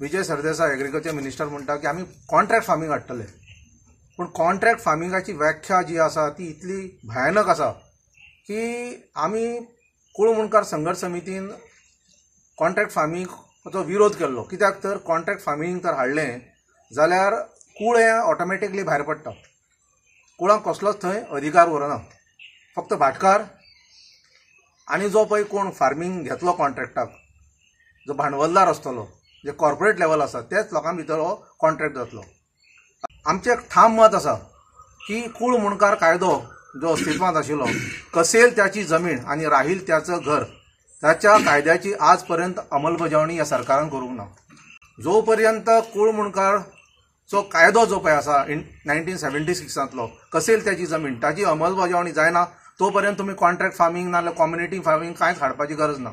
Vijay Sardesai agriculture minister म्हणटा की आमी कॉन्ट्रॅक्ट फार्मींग हाडटले, पूण कॉन्ट्रॅक्ट फार्मिंगाची व्याख्या जी आसा ती इतली भयानक आसा की आमी कुळमुणकार संघर्श समितीन कॉन्ट्रॅक्ट फार्मिंगाचो विरोध केल्लो. कित्याक तर कॉन्ट्रॅक्ट फार्मींग तर हाडलें जाल्यार कूळ हें ऑटोमॅटिकली भायर पडटा, कुळांक कसलोच थंय अधिकार उरना, फक्त भाटकार आनी जो पळय कोण फार्मींग घेतलो कॉन्ट्रॅक्टाक, जो भांडवलदार आसतलो, जे कॉर्पोरेट लेवल आसा तेच लोकां भितर हो कॉन्ट्रॅक्ट जातलो. आमचें एक ठाम मत आसा की कूळ मुणकार कायदो जो अस्तित्वांत आशिल्लो, कसेल त्याची जमीन आनी राहील त्याचं घर, ताच्या कायद्याची आज पर्यंत अंमलबजावणी ह्या सरकारान करूंक ना. जो पर्यंत कूळ मुणकारचो कायदो जो पळय आसा 1976 कसेल त्याची जमीन, ताची अंमलबजावणी जायना तो पर्यंत तुमी कॉन्ट्रॅक्ट फार्मींग नाजाल्यार कम्युनिटी फार्मींग कांयच हाडपाची गरज ना.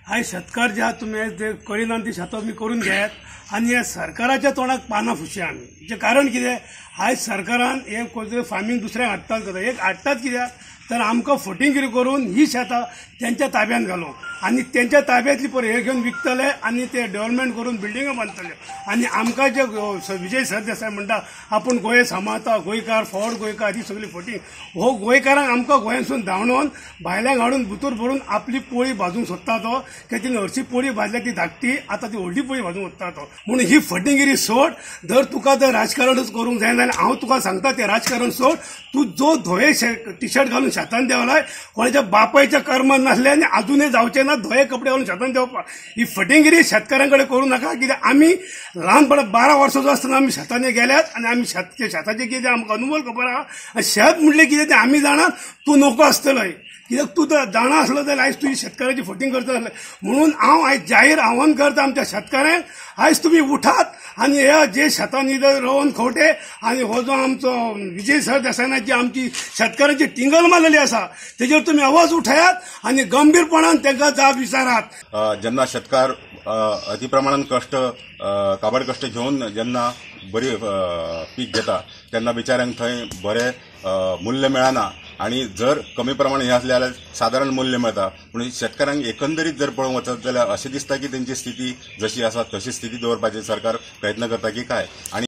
आयज शेतकार जे आहात तुमी ते करिना ती शेतां तुमी करून घेयात आनी ह्या सरकाराच्या तोंडाक पानां फुशया आमी. जें कारण कितें, आयज सरकारान हें फार्मींग दुसऱ्यांक हाडटात करता, एक हाडटात कित्याक तर आमकां फटींगिरी करून ही शेतां तेंच्या ताब्यांत घालूंक आनी तेंच्या ताब्यांतली पळय हे घेवन विकतले आनी ते डेव्हलपमेंट करून बिल्डिंगो बांदतले. आनी आमकां जे विजय सरदेसाय म्हणटा आपूण गोंय सांबाळता, गोंयकार फॉरवर्ड गोंयकार, ही सगळी फटींग. हो गोंयकारांक आमकां गोंयांतसून धांवडोवन भायल्यांक हाडून भितर भरून आपली पोळी भाजूंक सोदता तो, कित्याक तिणें हरशी पोळी भाजल्या ती धाकटी, आतां ती व्हडली पोळी भाजूंक सोदता तो. म्हणून ही फटींगिरी सोड. जर तुका जर राजकारणच करूंक जाय जाल्यार हांव तुका सांगता तें राजकारण सोड. तूं जो धवे टी शर्ट घालून शेतान देंवलाय, कोणाच्या बापायच्या कर्मान नासले आनी आजुनय जावचें ना धवे कपडे घालून शेतान देंवपाक. ही फटींगिरी शेतकारां कडेन करूं नाका. कित्याक आमी ल्हानपणांत 12 वर्सांचो आसतना आमी शेतांनी गेल्यात आनी आमी शेताचें कितें आमकां अनुभव खबर आहा. आनी शेत म्हणलें कितें तें आमी जाणात, तूं नको आसतलोय, कित्याक तूं तर जाणा आसलो जाल्यार आयज तुजी शेतकाराची फटींग करता आसलें. म्हणून हांव आयज जाहीर आव्हान करता आमच्या शेतकाऱ्यांक, आयज तुमी उठात आनी हे जे शेतांनी रोवन खवटे आनी हो जो आमचो विजय सरदेसायाची आमची शेतकारांची टिंगल मारलेली आसा तेजेर तुमी आवाज उठयात आनी गंभीरपणान तांकां जाप विचारात. जेन्ना शेतकार अति प्रमाणान कश्ट काबाड कश्ट घेवन जेन्ना बरी पीक घेता तेन्ना बिचाऱ्यांक थंय बरें मूल्य मेळना आनी जर कमी प्रमाण हें आसलें जाल्यार सादारण मूल्य मेळटा. पूण शेतकारांक एकंदरीत जर पळोवंक वचत जाल्यार अशें दिसता की तेंची स्थिती जशी आसा तशी स्थिती दवरपाची सरकार प्रयत्न करता की काय. आनी